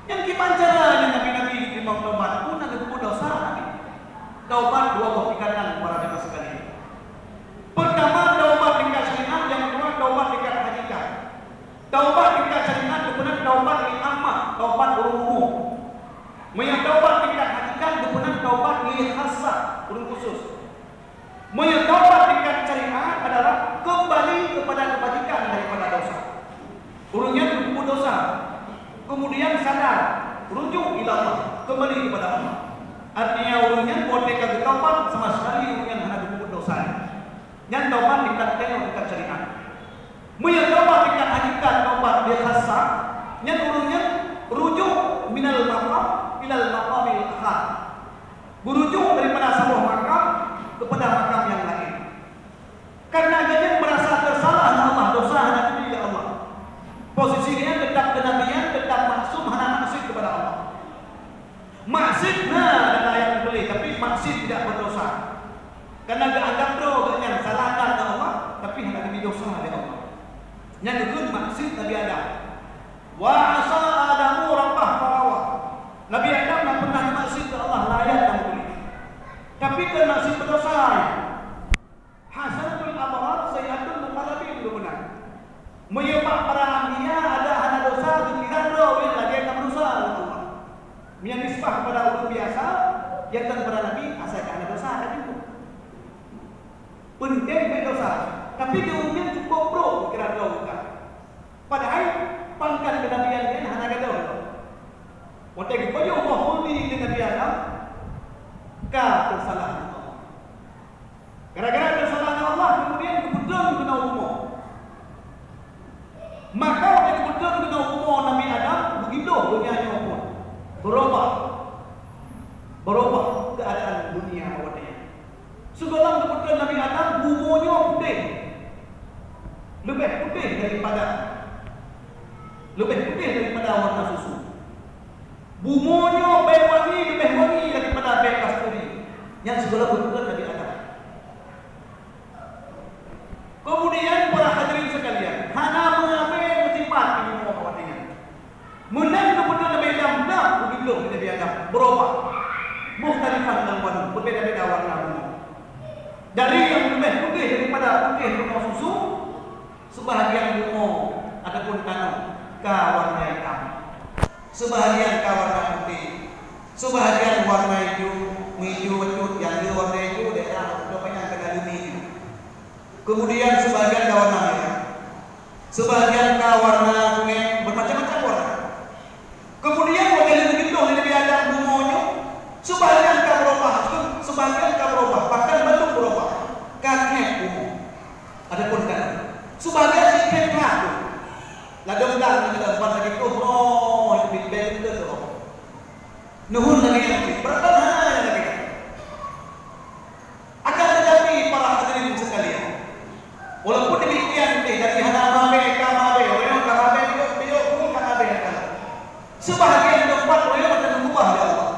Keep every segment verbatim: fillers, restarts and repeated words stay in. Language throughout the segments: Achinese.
Nyang kiban cara nyang nabi-nabi jiteurimong taubat, peue na geupeubuet desya nabi. Taubat dua boh tingkatan para jamaah sekalian. Pertama, taubat tingkat syariat, nyang keudua, taubat tingkat hakikat. Taubat tingkat syariat geupeugah taubat lé amah, taubat ureuëng umum. Meunyoe taubat tingkat hakikat geupeugah taubat lé khassah, ureuëng khusus. Meunyoe taubat tingkat syariat adalah kembali kepada kebajikan daripada dosa. Ureuëng nyan geupeubuet desya, kemudian sadar, rujuk ila Allah, kembali kepada Allah. Artinya, ureuëng nyan watée ka geutaubat, sama sekali ureuëng nyan hana geupeubuet desya. Nyan taubat tingkat keunoe, tingkat syariat. Meunyoe taubat tingkat hakikat, taubat lé khassah, nyan ureuëng nyan rujuk minal maqam ilal maqamil akhar. Beurujung daripada saboh makam kepada makam nyang laén. Karena gobnyan merasa tersalah lé Allah, desya hana geuturi lé Allah. Posisi gobnyan teutap keunabian, teutap maksum, hana maksiat kepada Allah. Maksiat na dalam ayat teutuléh, tapi maksiat tidak berdosa. Karena geuanggap droe gobnyan salah that lé Allah, tapi hana geubri desya lé Allah. Nyan dikheun maksiat Nabi Adam. Wa asa Adamu rabbah faghawa. Nabi Adam na pernah maksiat keu Allah, lam ayat nyang teutuléh. Tapi kon maksiat berdosa. Hasanatul abrar sayyiatul muqarrabin, geupeugah. Meunyoe bak para anbiya ada hana desya, geukira droe lagée ka meudesya lé Allah. Meunyoe nisbah kepada ureuëng biasa, ya kan para nabi, asai ka hana desya ka jeuet. Peunteng beu desya, tapi di ureuëng cukup brok kira droe bukan. Padahai pangkat kenabian nyan hana gadôh. Watée geupajoh boh khuldi lé Nabi Adam, ka teusalah Allah. Gara-gara teusalah Allah, kemudian geupeudong keunoe rumoh. Maka watée geupeudong keunoe rumoh Nabi Adam, beugibloh donya nyoe pun. Berubah. Berubah keadaan dunia watée nyan. Sigohlom geupeudong Nabi Adam, bumoe nyoe putéh. Leubeh putéh daripada, leubeh putéh daripada warna susu. Bumoe nyoe bèe wangi, leubeh wangi daripada bèe kasturi. Nyan sigohlom geupeudong Nabi Adam. Kemudian, para hadirin sekalian, hana meuabée meusipat di bumoe watée nyan. Meunan geupeudong Nabi Adam, na beugibloh Nabi Adam, berubah. Mukhtalifan alwanuh, berbeda-beda warna bumoe. Dari nyang leubeh putéh daripada putéh bumoe susu, sebahagian bumoe ataupun tanoh ka warna itam. Sebahagian ka warna putéh. Sebahagian warna ijo, meuijo bacut, nyang le warna ijo daerah Kota Padang kena leumi ijo. Kemudian sebahagian ka warna merah. Sebahagian ka warna kunéng, bermacam-macam warna. Kemudian watée lheueh geutueng lé Nabi Adam bumoe nyoe, sebahagian ka beurubah, sebahagian ka beurubah, bahkan bandum beurubah. Ka khép bumoe. Adapun ka sebahagian khép that. Ladom dang nyoe ban lagée toh, oh, bit bel teuh. Nuhun lagée nyan, berapa hana lagée nyan. Akan tetapi, para hadirin sekalian, walaupun demikian, eh, dari hana mabe ka mabe, orang ka mabe, biyok, biyok pun ka mabe, ka. Sebahagian tempat orang akan berubah, ya Allah.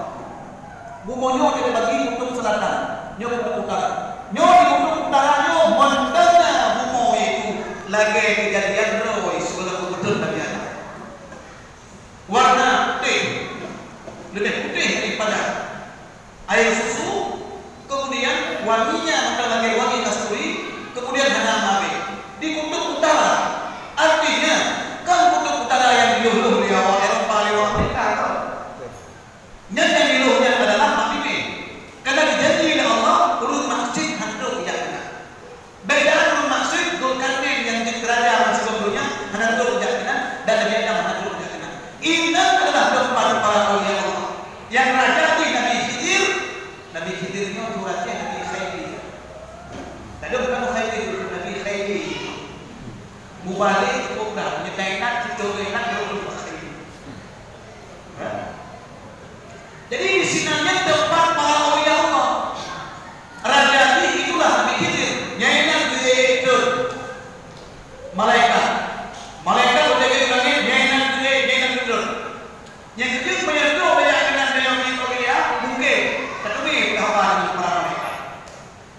Bumoe nyoe dibagi kutub selatan, nyoe kutub utara. Nyoe di kutub utara nyoe mantong na bumoe itu lagée kejadian roh sebelum kebetulan Nabi Adam. Warna putih, lebih putih daripada air susu, kemudian wanginya maka lagée wangi kasturi, kemudian hana mabe. Di kutub utara, artinya kan kutub utara yang diluh-luh di awak Eropa, di awak Afrika, kan? Nyan nyang diluh nyan adalah mak binéh. Karena dijanji lé Allah, ureuëng maksiet hana trok jak keunan. Beda ureuëng maksiet, Zulkarnain nyang jeuet raja ban sigom donya, hana trok jak keunan, dan Nabi Adam hana trok jak keunan. Inan adalah tempat para aulia Allah. Nyang raja di Nabi Khidir, Nabi Khidir nyoe tu raja Nabi Khairi. Tadi bukan Khairi, Nabi Khairi. Mubalek cukup dah, nyetai nak, cukup nak, cukup nak. Jadi, di sinan nyan tempat para aulia Allah. Raja jih itulah Nabi Khidir. Nyan na geutrön. Malaikat. Malaikat watée geuyue langét, nyan na geutrön, nyan na geutrön. Nyang keujeuet meunyoe trok bak keunan deungon aulia, mungken tateubiet keu haba deungon para malaikat.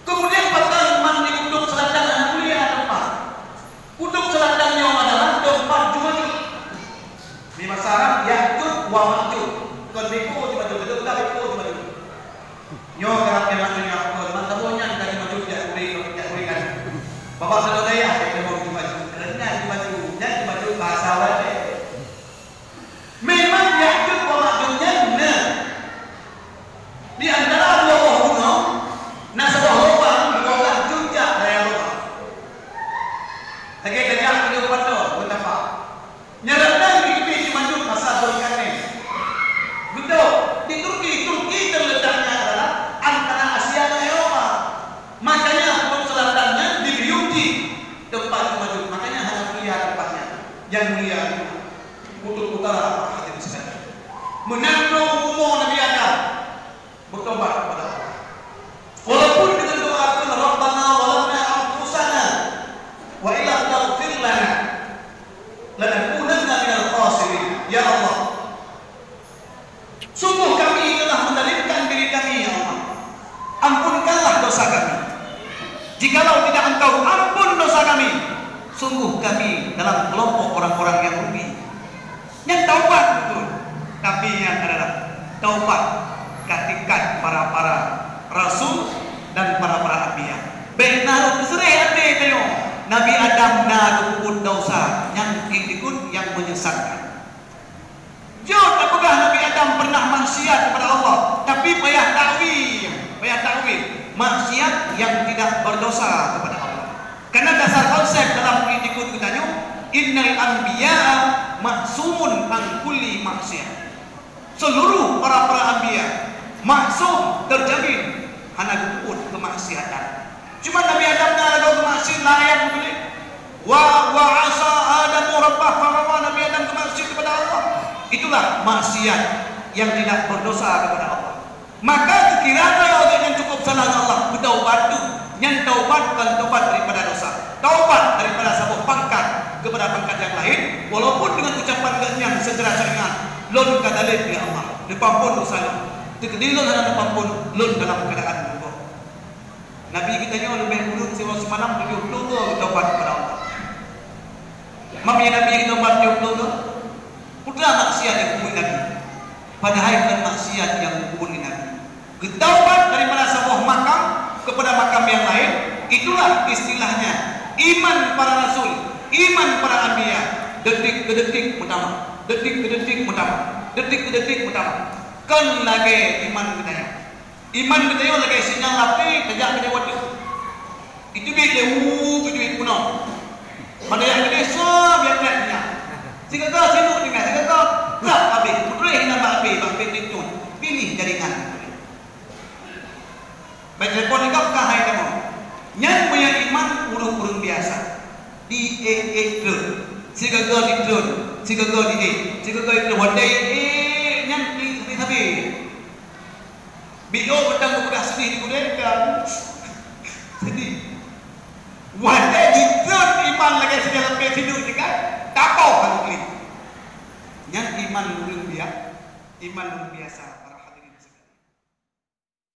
Kemudian, pakon man di kutub selatan hana mulia teumpat. Kutub selatan nyoe Wah, maju. Kon beko cuma tu, betul tak beko cuma tu. Nyoe dalam nyoe maju nyoe, kon masa boh nyan tadi maju jak kuring, jak kuring kan. Bapak Salo Dayah dia kena maju maju. Kerana maju, maju bahasa Walai. Memang Ya'juj wa Ma'juj nyan na. Di antara dua boh gunong, na saboh lubang, dua blah cucak daya lubang. Lagèe tajak di lubang tu, beutapa. Nyan lam nyan di tepi Ma'juj masa Zulkarnain. Beutôi, di Turki, Turki terletaknya adalah antara Asia dan Eropa. Makanya Kutub Selatan nyan di Beijing tempat Ma'juj. Makanya hana mulia tempatnya. Yang mulia itu Kutub Utara, hadirin sekalian. Meunan umu Nabi Adam. Bertobat kepada Allah. Walaupun dengan doa itu, "Rabbana zalamna anfusana wa illam taghfir lana lanakunanna minal khasirin." Ya Allah, sungguh kami telah menzalimkan diri kami, ya Allah. Ampunkanlah dosa kami. Jikalau tidak Engkau ampun dosa kami, sungguh kami dalam kelompok orang-orang yang rugi. Nyan taubat beutôi. Tapi nyan adalah taubat ka tingkat para-para rasul dan para-para anbiya. Bèk na rot seuréh até tanyoe. Nabi Adam na geupeubuet desya nyang ikut nyang menyesatkan. Jeuet tapeugah Nabi Adam pernah maksiat kepada Allah, tapi payah takwil, payah takwil maksiat yang tidak berdosa kepada Allah. Karena dasar konsep dalam politik geutanyoe, "Innal anbiya'a ma'sumun an kulli maksiat." Seluruh para-para anbiya maksum, terjamin, hana geupeubuet kemaksiatan. Cuma Nabi Adam na lagoe kemaksiat laén beutôi. Wa, wa asa Adamu rabbah, faghawa, Nabi Adam kemaksiat kepada Allah. Itulah maksiat yang tidak berdosa kepada Allah. Maka kira kalau orang yang cukup salah dengan Allah, bertaubat tu, nyan taubat bukan taubat daripada dosa. Taubat daripada saboh pangkat kepada pangkat yang lain, walaupun dengan ucapan geuh nyan secara syariat, "Lôn ka dalem, ya Allah, neupampon dosa lôn." Teukeudi lôn hana neupampon, lôn dalam keadaan meurugoe. Nabi geutanyoe leubeh kureueng siuroe simalam tujoh ploh goe geutaubat kepada Allah. Mami Nabi geutaubat tujoh ploh goe? Peue maksiat nyang geupeubuet Nabi? Padahai bukan maksiat nyang geupeubuet Nabi. Geutaubat daripada saboh makam kepada makam yang lain, itulah istilahnya iman para rasul, iman para anbiya, detik keu detik meutamah, detik keu detik meutamah, detik keu detik meutamah. Kon lagèe iman geutanyoe. Iman geutanyoe lagèe sinyal lapé tajak keu jaweueb. Itu bit lé wu keu jaweueb punong. Pada nyang geude soe biet-biet nyan. Sigaga sinuk tinggai, sigaga trap habéh. Putréh inan bak habéh, bak pét linto. Piléh jaringan. Bak telepon ikab ka hai kamoe. Nyan meunyo iman ureueng-ureueng biasa. Di ék-ék treun. Sigaga di treun. Sigaga di ék. Sigaga di treun. Watèe ék nyan di, di sabe. Biôh mantong geupeugah seudeh di gudée kan. Seudeh. Watèe jitreun iman lagèe sinyal lapé sinuk nyan kan, tapoh ka geuklik. Nyan iman ureueng bia-, iman ureueng biasa.